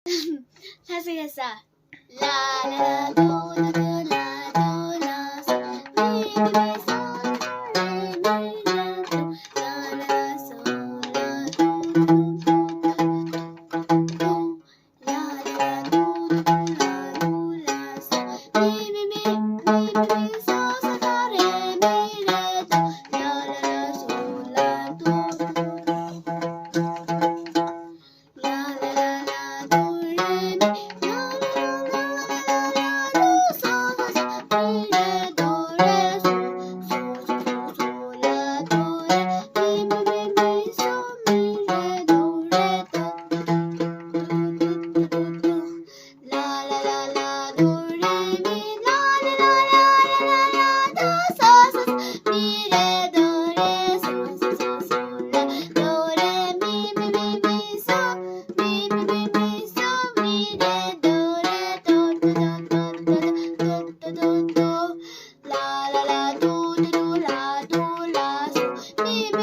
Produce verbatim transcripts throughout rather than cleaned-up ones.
ལྷ་ས་ག་ས། ལ་ལ་ལ་དོ་དོ་དོ་ལ་དོ་ལ་སོ། མི་མི་མི་སོ་སོ་རེ་མི་རེ་དོ། ལ་ལ་ལ་སོ་ལ་དོ་དོ་དོ་དོ་དོ། ལ་ལ་ལ་དོ་དོ་དོ་ལ་དོ་ལ་སོ། མི་མི་མི་མི་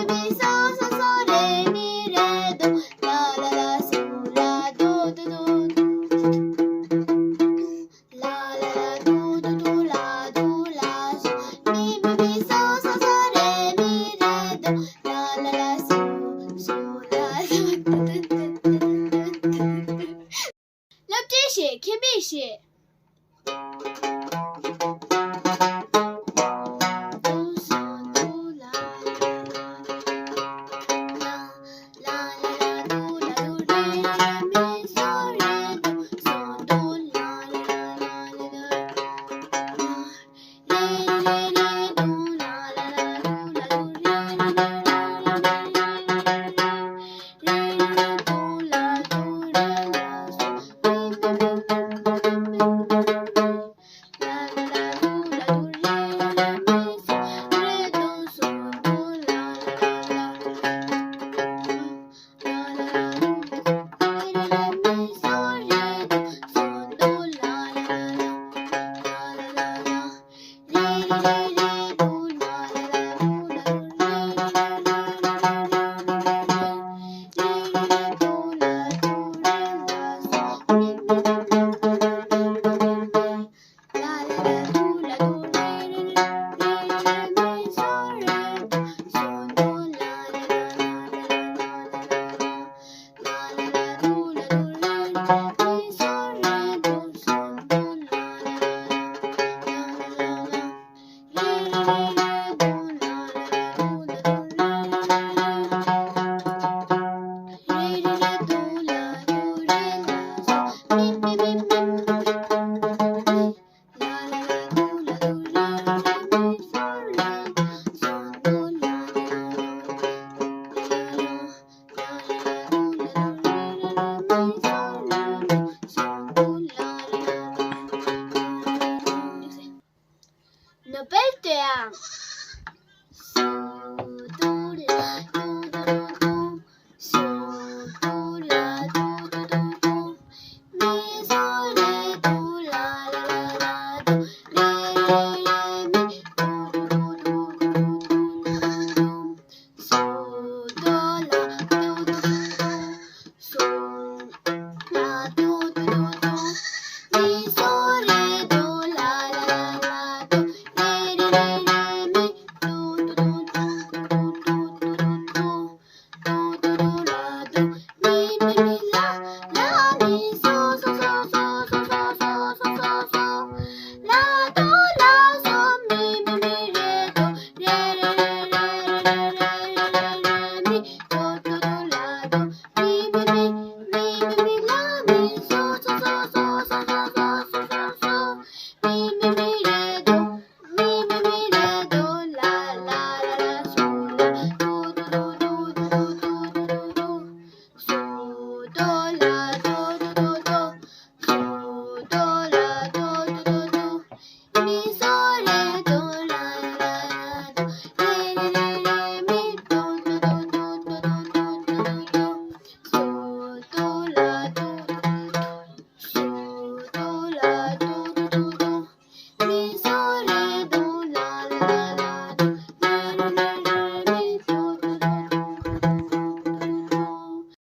མི་སོ་སོ་སོ་རེ་མི་རེ་དོ། ལ་ལ་ལ་སོ་ལ་དོ་དོ་དོ་དོ། སློབ་གྲྭའི་གཞས། མཁས་པའི་གཞས།